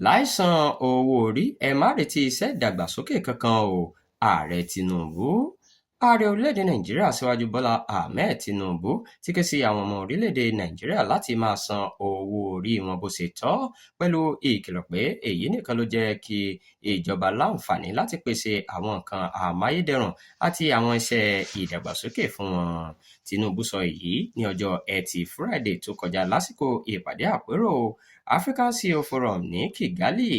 Láì san owó orí, ẹ má retí iṣẹ́ ìdàgbàsókè kankan o, Ààrẹ Tinubu. Ààrẹ orílẹ̀-èdè Nàìjíríà, Aṣíwájú Bọ́lá Ahmed Tinubu, ti ké sí àwọn ọmọ orílẹ̀-èdè Nàìjíríà láti máa san owó orí wọn bó ṣe tọ́, pẹ̀lú ìkìlọ̀ pé èyí nìkan ló jẹ́ kí ìjọba láǹfààní láti pèsè àwọn nǹkan amáyédẹrùn àti àwọn iṣẹ́ ìdàgbàsókè fún wọn. Tinubu sọ èyí ní ọjọ́ Ẹtì Fúráìdè tó kọjá lásìkò ìpàdé àpérò African CEO Forum ní Kigali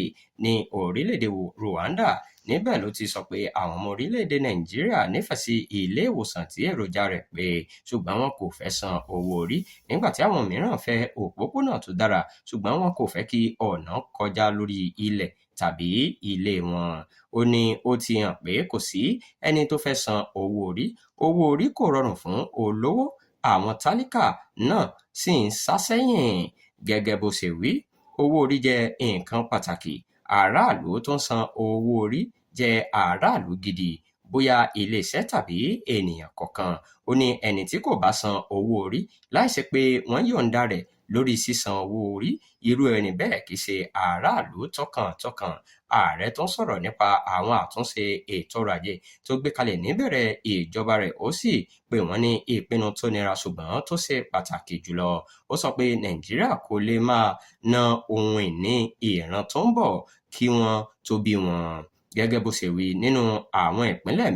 ní orílẹ̀-èdè Rwanda. Níbẹ̀ ló ti sọ pé àwọn ọmọ orílẹ̀-èdè Nàìjíríà nífẹ̀ẹ́ sí ilé ìwòsàn tí èròjà rẹ̀ pé, ṣùgbọ́n wọn kò fẹ́ san owó orí, nígbà tí àwọn mìíràn fẹ́ òpópónà tó dára, ṣùgbọ́n wọn kò fẹ́ kí ọ̀nà kọjá lórí ilẹ̀ tàbí ilé wọn. Ó ní ó ti hàn pé kò sí ẹni tó fẹ́ san owó orí. Owó orí kò rọrùn fún olówó, àwọn tálíkà náà sì ń sá sẹ́yìn. Gẹ́gẹ́ bó ṣe wí, owó orí jẹ́ nǹkan pàtàkì. Aráàlú tó ń san owó orí jẹ́ aráàlú gidi, bóyá iléeṣẹ́ tàbí ènìyàn kọ̀ọ̀kan. Ó ní ẹni tí kò bá san owó orí láìsí pé wọ́n yọ̀ǹda rẹ̀ lórí sísan owó orí, irú ẹni bẹ́ẹ̀ kì í ṣe aráàlú tọkàntọkàn. Ààrẹ tó ń sọ̀rọ̀ nípa àwọn àtúnṣe ètò ọrọ̀ ajé tó gbé kalẹ̀ níbẹ̀rẹ̀ ìjọba rẹ̀, ó sì pè wọ́n ní ìpinnu tó nira ṣùgbọ́n tó ṣe pàtàkì jùlọ. Ó sọ pé Nàìjíríà kò lè máa ná ohun ìní ìran tó ń bọ̀ kí wọ́n tó bí wọn. Gẹ́gẹ́ bó ṣe wí, nínú àwọn ìpínlẹ̀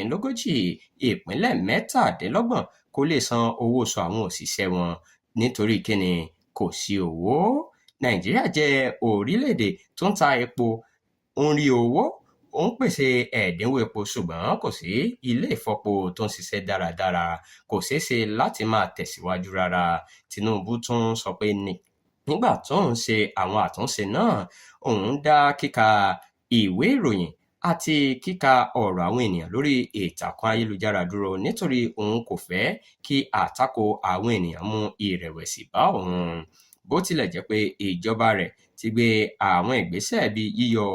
36, ìpínlẹ̀ 27 kò lè san owó oṣù àwọn òṣìṣẹ́ wọn. Nítorí kíni? Kò sí owó. Nàìjíríà jẹ́ orílẹ̀-èdè tó ń ta epo, ń rí owó, ó ń pèsè ẹ̀dínwó epo, ṣùgbọ́n kò sí ilé ìfọpo tó ń ṣiṣẹ́ dáradára. Kò ṣeé ṣe láti máa tẹ̀síwájú rárá. Tinubu tún sọ pé nígbà tóun ṣe àwọn àtúnṣe náà, òun dá kíka ìwé ìròyìn àti kíka ọ̀rọ̀ àwọn ènìyàn lórí ìtàkùn ayélujára dúró, nítorí òun kò fẹ́ kí àtakò àwọn ènìyàn mú ìrẹ̀wẹ̀sì bá òun. Bó tilẹ̀ jẹ́ pé ìjọba rẹ̀ ti gbé àwọn ìgbésẹ̀ bíi yíyọ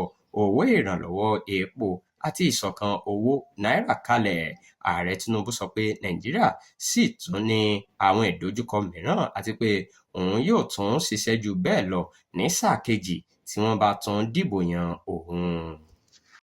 owó ìrànlọ́wọ́ epo àti ìṣọ̀kan owó náírà kalẹ̀, Ààrẹ Tinubu sọ pé Nàìjíríà ṣì tún ní àwọn ìdojúkọ mìíràn àti pé òun yóò tún ṣiṣẹ́ jù bẹ́ẹ̀ lọ ní sáà kejì tí wọ́n bá tún dìbò yan òun.